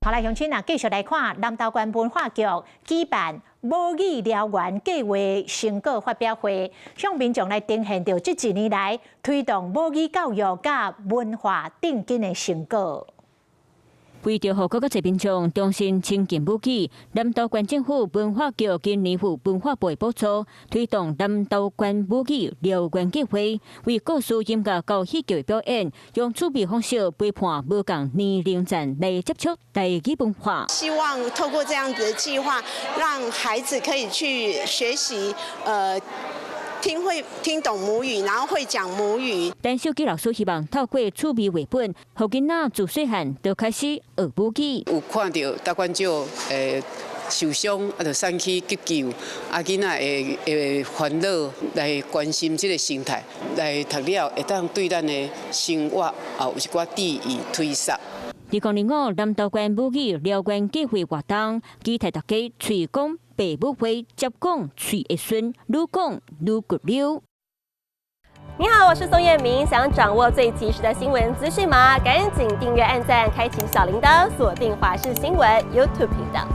好來，鄉親啊，繼續來看南投縣文化局舉辦母語燎原計畫成果發表會，向民眾來呈現著這一年來推動母語教育佮文化振興的成果。為著予閣較濟民眾重新親近母語，南投縣政府文化局今年赴文化部的補助，推動南投縣母語燎原計畫，為故事、音樂、佮戲劇表演，用趣味方式陪伴無仝年齡層來接觸台語文化。希望透過這樣子的計劃，讓孩子可以去學習，聽會聽懂母語，然後會講母語。陳秀基老師希望透過趣味繪本，予囡仔自細漢就開始學母語。有看著大管少受傷，啊，就送去急救，啊，囡仔會煩惱來關心這个生態，來讀了會當對咱的生活啊有一寡注意推捒。2025南投縣母語燎原計畫活動，期待大家喙講爸母話，接講喙會順，愈講愈骨溜。你好，我是宋燕明，想掌握最及時的新聞資訊嗎？趕緊訂閱、按讚、開啟小鈴鐺，鎖定華視新聞 YouTube 頻道。